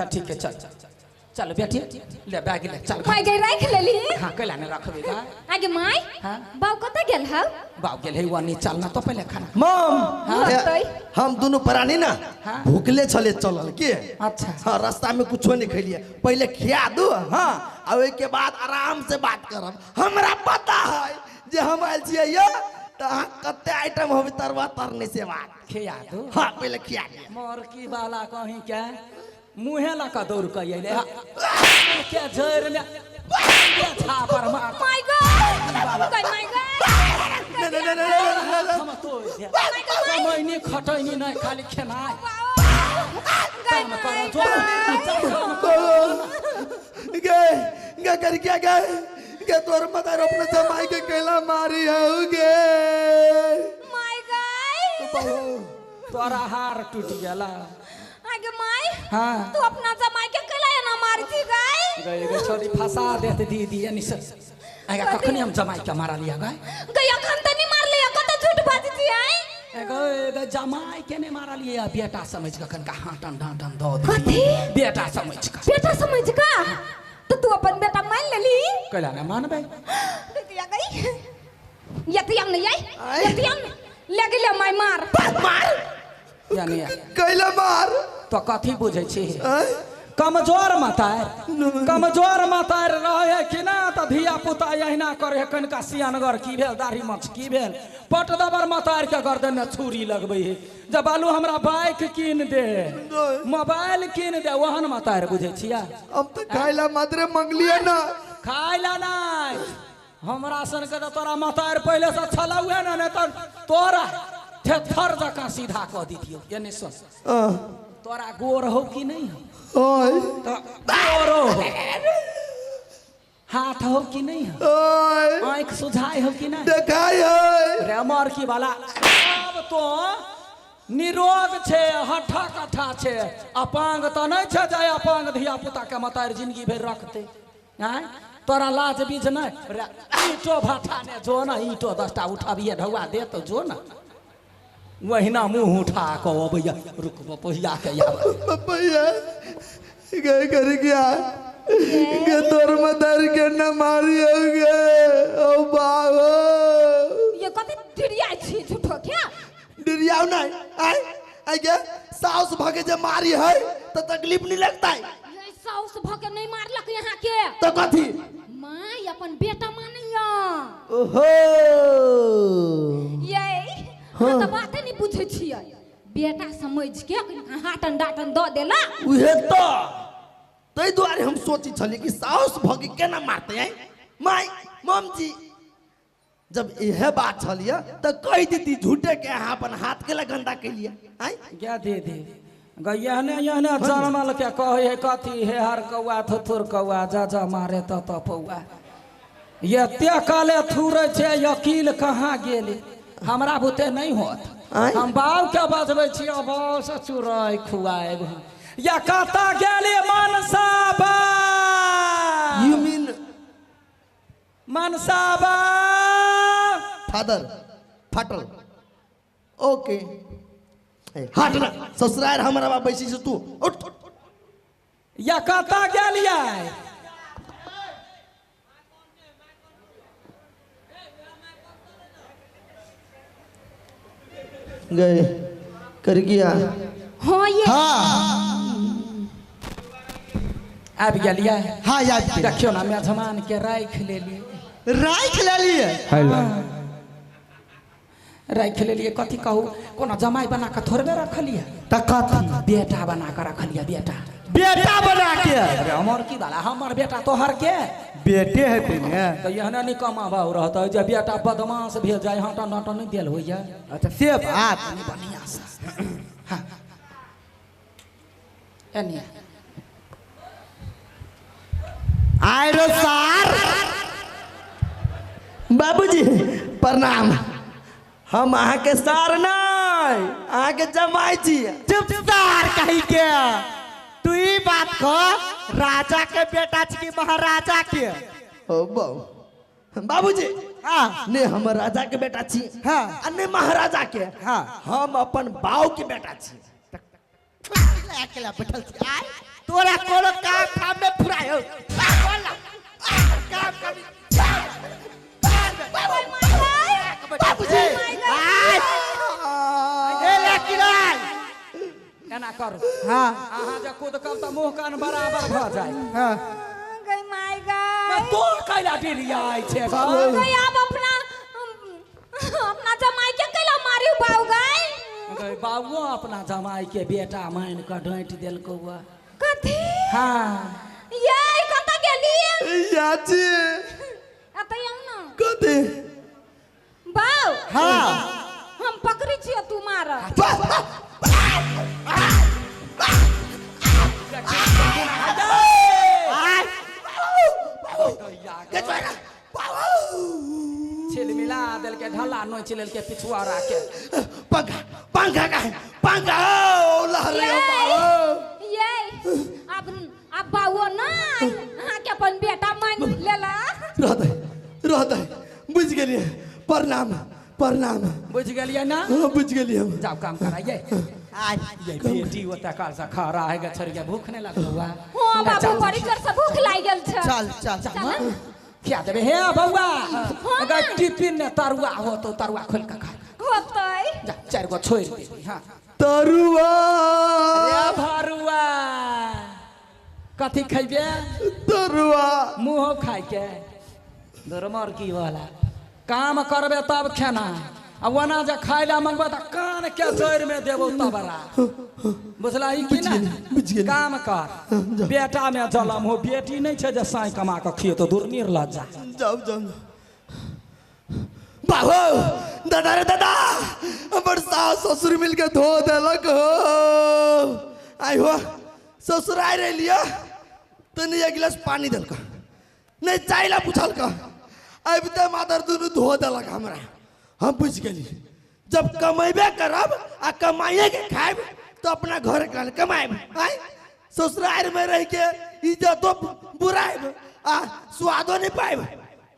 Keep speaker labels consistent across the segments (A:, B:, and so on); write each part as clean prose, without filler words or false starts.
A: अच्छा ठीक है, चल चल बेटी, ले बैग ले चल।
B: माय गई राख लेली।
A: हाँ, कैला ने रखबे गा।
B: आगे my,
A: हाँ?
B: बाऊ कत गेल हौ?
A: बाऊ गेल है वनी, चल ना तो पहले खाना।
C: मम,
B: हाँ?
C: हम दोनों प्राणी ना
A: हाँ?
C: भूखले छले चलल के।
A: अच्छा।
C: हाँ, रास्ता में कुछो नहीं खैलिए, पहले खिया दू, हाँ, आ ओइ के बाद आराम से बात करब। हमरा पता है जे हम आयल छियै यो, त अहाँ कते आइटम होबे तरुआ तरने से बात।
A: खिया दू?
C: हाँ, पहले खिया दिया।
A: मोरकी वाला कहीं के मुँहे ला के दौड़ के अइले। के जड़ में के छापर मार।
B: My God, my God.
C: नहीं, नहीं, नहीं, नहीं, नहीं, नहीं।
A: हम तो कमैनी खटैनी नहीं, खाली खेनाइ। काम करो, जो काम करो।
C: गे गे कर क्या गे गे तोर मदर अपने जमाई के केला मारी हो गे।
B: My God,
A: तोरा हार टूट गेला।
B: आगे my,
A: हाँ?
B: तू अपना जमाई के केला ना मारी थी गाय?
A: गए गए छोरी फंसा देत दीदी यानी सर। आगा कखनी हम जमाई के मारा लिया गाय?
B: गई अखन त नहीं मार लिया, कत झूठ बाजी थी आई?
A: गए गए जमाई के नहीं मारा लिया, बेटा समझ के कनका हाटन डांटन दो दी।
B: कथी?
A: बेटा समझ के।
B: बेटा समझ का? तो तू अपन बेटा मान लेली?
A: कैला ना मानबे?
B: गई गई। यतियाम नहीं आई? यतियाम ले गेले my मार।
C: मार?
A: यानी
C: कैला मार?
A: तो कथी बुझे छी? कमजोर मातार, कमजोर मातार रहे कि ना त धिया पुता एहिना करे, कनिका सियानगर की भेल, दाढ़ी मछ की भेल, पट दबर मातार के गर्दन में छुरी लगबै है। जब बालू हमरा बाइक कीन दे, मोबाइल कीन दे, ओहन मातार बुझे छिया।
C: हम तो खाइला मात्रे मंगलिए ना।
A: खाइला नहीं, हमरा सन के तोरा मातार पहले से छलौए ना, नहीं तो तोरा थेथर जकाँ सीधा कऽ दितियौ। यानी सुन, तोरा गोर हो कि नहीं हो?
C: ओए।
A: तो गोर हो, हाथ हो कि नहीं हो?
C: ओए।
A: आँख सुझाई हो कि नहीं?
C: देखाई है।
A: रे मरकी वाला, अब तो निरोग छे, हठा कठा छे, अपांग तो नहीं छे जाय अपांग धिया पुता के मतार जिंदगी भर रखते। आँय तोरा लाज बीज नहीं? रे ईंटो भाठा ने जो ना, ईंटो 10टा उठाबिए ढौआ दे तो जो ना, वहिना मुँह उठा कऽ अबैया। रुक बपहिया के आब।
C: बपहिया गए कर गया के तोर मदर के न मारी हो गे। ओ बाबा,
B: ये कथी डिरिया छी झूठो क्या?
C: डिरियाओ नहीं, आय आय गे साउस भगे जे मारी है तो तकलीफ नहीं लगता है।
B: ये साउस भगे नहीं मारलक यहाँ के।
C: तो कथी?
B: My अपन बेटा मानैया।
C: ओहो
B: ये हाँ तो बात नहीं पूछे छियै, बेटा समझ के हाटन डाटन दऽ देला।
C: उहे तो तै दुआरे हम सोची छली कि साउस भगी केना मारते हैं my mom जी। जब यह बात छलिए तो कह दीती झूठे के अहाँ अपन हाथ के गंदा कैलिए। आय
A: क्या दे दे गयहने यहने जनमल के कहै है कथी हे हर कौआ थुथुर कौआ जा जा मारे त त पौआ। एते काले थुरै छै, अकील कहाँ गेलै? हमरा बुते नहीं होत, हम बाऊ के बजबै छियै, बाऊ से चुराइ खुआएब। या कतऽ गेली मनसा बा?
C: You mean
A: मनसा बा?
C: फादर फाटल। ओके हट ना ससुराल हमरा बाप बैसी से तू उठ।
A: या कतऽ गेलियै?
C: गए कर गया।
B: हाँ ये
D: हाँ
A: आबि गेलियै।
D: हाँ याद
A: देखियौ ना मेजमान के राखि लेलियै।
D: राखि लेलियै?
A: राखि लेलियै कथी कहू, कोनो जमाई बना कऽ थोड़बे रखलियै।
D: तऽ कथी?
A: बेटा बना कऽ रखलियै। बेटा
D: बेटा बना के?
A: अरे हमर की वाला, हमर बेटा तोहर के
D: बेटे है पहिने।
A: तऽ एहने निकम्मा भाव रहतै जे बेटा बदमाश भेल जाय, हटन हटन नहि देल होइया।
D: अच्छा से बात।
A: बढ़िआँ से हाँ एने
D: आयरो सार।
C: बाबूजी प्रणाम। हम अहाँ के सार नहीं, अहाँ के जमाई छी।
D: चुप सार कही के। तू ई बात कह, राजा के बेटा छी कि महाराजा के?
C: ओ बाबूजी
D: हाँ
C: ने हम राजा के बेटा छी,
D: हाँ
C: आ ने महाराजा के,
D: हाँ
C: हम अपन बाऊ के बेटा छी।
D: अकेला बैठल छी आय। तोरा कोनो काम थाम में फुरायो काम कभी
C: बाबूजी
D: ए लकीराय
A: एना करू
D: हां
A: अहाँ जे कूद कब तऽ मुँह कान बराबर भऽ जाय
D: हां
B: गई माय गई
A: तोर कैला डिरियाइ छै गो
B: गई आब अपना अपना जमाई के कैला मारी बाऊ गई
A: गई बाबुओ अपना जमाई के बेटा मान के डांटि देलकौ
B: कथी
A: हां
B: ये कत गेली
C: याची
B: एतय आउ ना
C: कथी
B: बाऊ
D: हां
B: हम पकड़ी छियो तू मार
A: छिलमिला देलके ढल्ला नोचि लेलके पिछुआरा के
C: पंखा पंखा का पंखा ओ लहरे
B: ये अब अब बाऊ ना अहाँ के अपन बेटा मान लेला
C: रहतै रहतै बुझ गेलियै प्रणाम प्रणाम
A: बुझ गेलियै ना
C: हाँ बुझ गेलियै हम
A: जाओ काम कराइए ये बेटी ओतऽ काल से खा रहा है गछरिया भूख नहीं लगल हुआ
B: हां बाबू बड़ी जोर से भूख लागि गेल छै
D: चल चल
B: चल
A: क्या देबे हे बौआ अगर टिफिन ने तरुआ हो तो तरुआ खोल के खा
B: होतै
A: जा चारि गो छोड़ि देबी हां
C: तरुआ
A: रे भरुआ कथी खैबे
C: तरुआ
A: मुँह खाइ के धर्मर की वाला काम करबे तब खेना आ ओना जे खाइ ला मंगबे तऽ कान के जड़ि में देबौ तबरा बुझलही कि ना
C: बुझि गेली।
A: काम कर बेटा में जलम हो बेटी नहीं छै जे साँइ कमा कऽ खियेतौ दूर निर्लज्जा
C: जाओ जाओ बाबू दादा रे दादा हमर सास ससुर मिलके धो देलक हो आई हो ससुर आइ रहियो तो नहीं एक गिलास पानी देलक नहीं चाय ला पूछलक आबिते मादर दुनू धो देलक हमरा हम बुझि गेली जब कमेबे करब आ कमाइए के खायब तो अपना घर के कमायब आय ससुराल में रह के इज्जतो बुरायब आ स्वादो नहीं पायब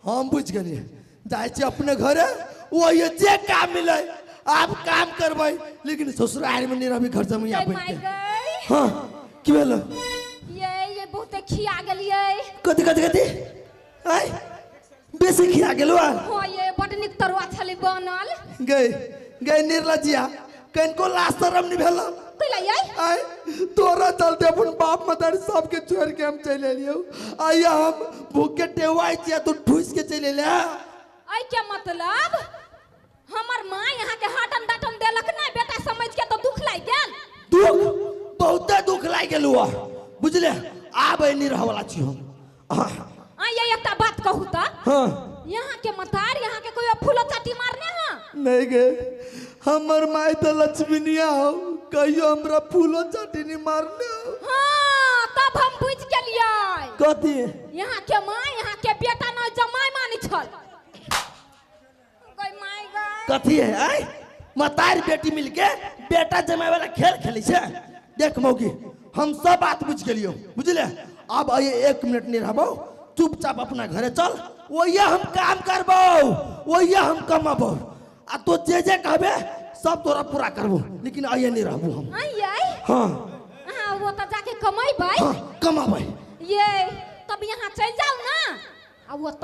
C: हम बुझि गेलियै जाइ छी अपने घरे वही जे काम मिले आप काम करबै लेकिन ससुराल में नहीं रहबी घर जमैया
B: गई
C: बैठ
B: माय
C: के
B: गई
C: हाँ की भेल
B: ये बहुते खिया गेलियै
C: कथी कथी कथी आय बेसी खिया गेलो आ
B: हो ये बड नीक तरुआ छलै बनल
C: गई गई निर्लजिया कनको लाज शरम नहीं भेल
B: कैला ये
C: आय तोरा चलते अपन बाप मदारी सबके छोड़ के हम चलि एलियौ आइया हम भूख के टेवाइ छियै तू ठूस के चलि एले
B: ऐ के मतलब हमर माँ यहाँ के हाटन डाटन देलक ना बेटा समझ के तो दुख लागि गेल
C: दुख बहुते दुख लागि गेलौ बुझले आब एनी रहवला छी हम हाँ
B: आ ये एकटा बात कहू त
C: हाँ
B: यहाँ के मतार यहाँ के कोई फूलो चाटी मारने हाँ
C: नहीं गे हमर माय तो लक्ष्मीनिया हो कहियो हमरा फूलो चाटी नहीं मारने हो
B: हाँ तब हम बुझ गेलियै
C: कथी
B: यहाँ के माँ यहाँ के बेटा न जमाई मानी छल गई माय गई
C: कथी है आय मतार बेटी मिलके बेटा जमाए वाला खेल खेलै छै देख मौगी हम सब बात बुझ गेलियौ बुझले अब आइए एक मिनट नहीं रहबौ चुपचाप अपना घरे चल वही हम काम करबौ वही हम कमाबौ आ तो जे जे कहबे सब तोरा पूरा करबो लेकिन आइए नहीं रहबो हम
B: आइए
C: हाँ
B: हाँ वो तो जाके कमेबै
C: हाँ कमाबै
B: ये तब यहाँ चल जाओ ना आ वो तो